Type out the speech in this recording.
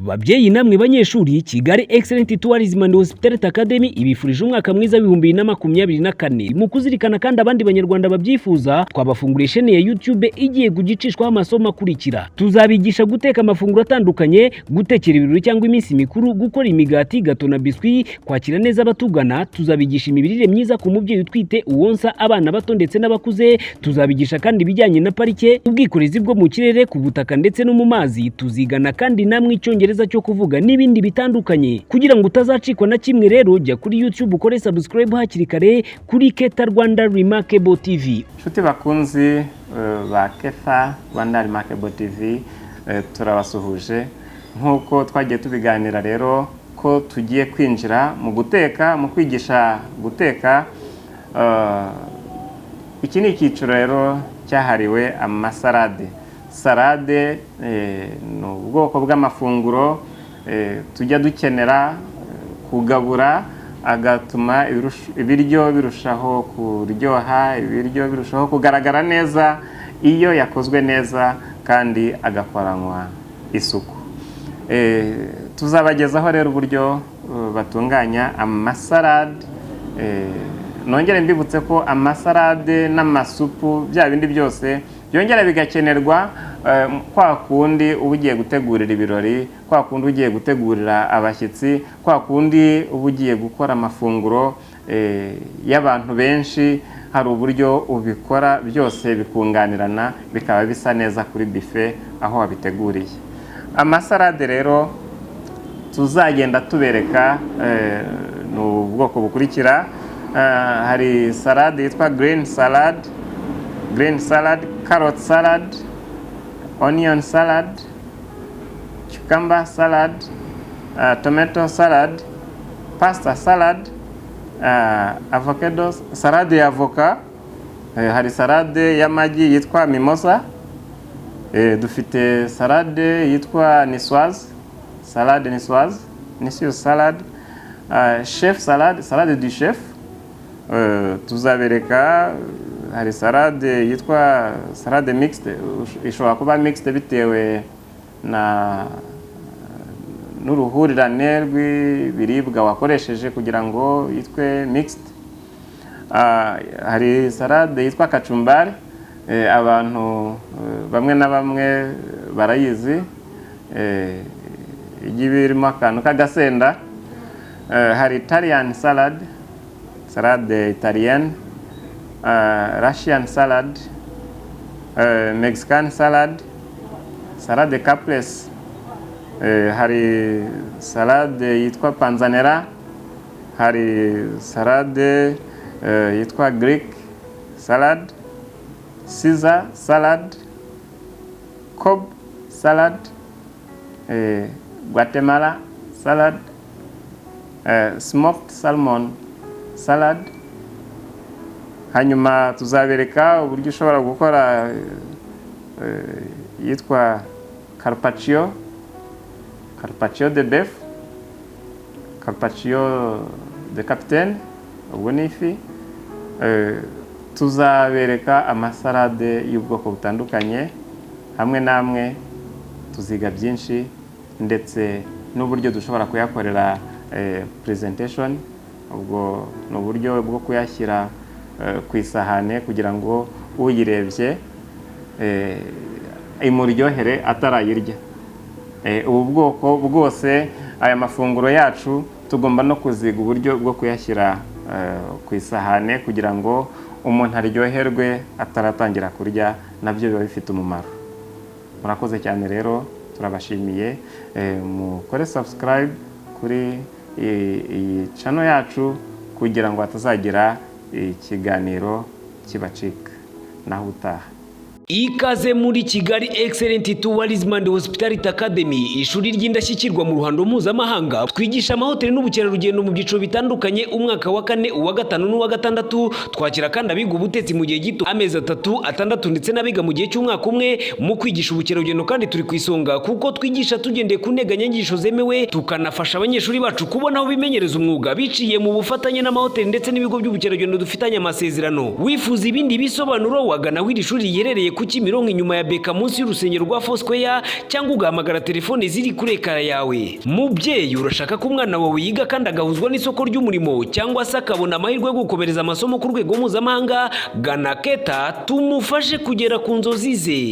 Babyeyi namwe banyeshuri, Kigali Excellent Tourism and Hospitality Academy ibifurije umwaka mwiza wa 2024. Mu kuzirikana kandi abandi Banyarwanda babyifuza, twabafunguriye chaîne ya YouTube igiye kugicishwaho amasomo akurikira: tuzabigisha guteka amafunguro atandukanye, gutekera ibirori cyangwa iminsi mikuru, gukora imigati, gâteau na biscuit, kwakira neza abatugana. Tuzabigisha imirire myiza ku mubyeyi utwite, uwonsa abana bato ndetse n'abakuze. Tuzabigisha kandi ibijyanye na parike, ubwikorezi bwo mu kirere, ku butaka ndetse no mu mazi. Tuzigana kandi namwe Icyongereza cyo kuvuga n'ibindi bitandukanye. Kugira ngo utazacikwa na kimwe rero, jya kuri YouTube ukore subscribe hakiri kare kuri Keta Rwanda Remarkable TV. Inshuti bakunzi ba Kefa Rwanda Remarkable TV, turabasuhuje. Nk'uko twagiye tubiganira rero ko tugiye kwinjira mu guteka, mu kwigisha guteka, iki ni icyiciro rero cyahariwe amasalade. Salade ni ubwoko bw'amafunguro tujya dukenera kugabura, agatuma ibiryo birushaho kuryoha, ibiryo birushaho kugaragara neza iyo yakozwe neza kandi agakoranywa isuku. Tuzabagezaho rero uburyo batunganya amasalade. Nongere mbibutse ko amasalade n'amasupu, bya bindi byose byongera bigakenerwa kwa kundi uba ugiye gutegurira ibirori, kwa kundi ugiye gutegurira abashyitsi, kwa kundi uba ugiye gukora amafunguro y'abantu benshi. Hari uburyo ubikora byose bikunganirana, bikaba bisa neza kuri buffet aho wabiteguriye. Amasalade rero tuzagenda tubereka ni ubwoko bukurikira: hari salade yitwa green salad, green salad, carrot salad, onion salad, cucumber salad, tomato salad, pasta salad, avocado salade ya avoka, hari salade y'amagi yitwa mimosa, dufite salade yitwa niçoise, salade niçoise, niçoise salad, chef salade, salade du chef. Tuzabereka hari salade yitwa salade mixte, ishobora kuba mixte bitewe na n'uruhurirane rw'ibiribwa wakoresheje kugira ngo yitwe mixed. Hari salade yitwa kacumbari, abantu bamwe na bamwe barayizi, ijya iba irimo akantu k'agasenda. Hari Italian salad, salade italienne, Russian salad, Mexican salad, salade caprese, hari salade yitwa panzanella, hari salade yitwa Greek salad, Caesar salad, Cobb salad, Guatemala salad, smoked salmon salad. Hanyuma tuzabereka uburyo ushobora gukora yitwa carpaccio, carpaccio de bœuf, carpaccio de capitaine, ubwo ni ifi. Tuzabereka amasalade y'ubwoko butandukanye hamwe n'amwe, tuziga byinshi ndetse n'uburyo dushobora kuyakorera presentation, ubwo ni uburyo bwo kuyashyira ku isahane kugira ngo uyirebye imuryohere atarayirya. Ubu bwoko bwose, aya mafunguro yacu, tugomba no kuziga uburyo bwo kuyashyira ku isahane kugira ngo umuntu aryoherwe ataratangira kurya, nabyo biba bifite umumaro. Murakoze cyane rero, turabashimiye. Mukore subscribe kuri iyi channel yacu kugira ngo hatazagira ikiganiro kibacika. Naho utaha. Ikaze muri Kigali Excellent Tourism and Hospitality Academy, ishuri ry'indashyikirwa mu ruhando mpuzamahanga. Twigisha amahoteli n'ubukerarugendo mu byiciro bitandukanye, umwaka wa kane, uwa gatanu n'uwa gatandatu. Twakira kandi abiga ubutetsi mu gihe gito, amezi 3, 6, ndetse n'abiga mu gihe cy'umwaka umwe. Mu kwigisha ubukerarugendo kandi turi ku isonga, kuko twigisha tugendeye ku nteganyanyigisho zemewe, tukanafasha abanyeshuri bacu kubona aho bimenyereza umwuga biciye mu bufatanye n'amahoteli ndetse n'ibigo by'ubukerarugendo dufitanye amasezerano. Wifuza ibindi bisobanuro, wagana aho iri shuri riherereye kuri ku Kimironko, inyuma ya BK, munsi y'urusengero rwa Foursquare, cyangwa ugahamagara telefone ziri kuri écran yawe. Mubyeyi, urashaka ko umwana wawe yiga kandi agahuzwa n'isoko ry'umurimo, cyangwa se akabona amahirwe yo gukomereza amasomo ku rwego mpuzamahanga? Gana Keta tumufashe kugera ku nzozi ze.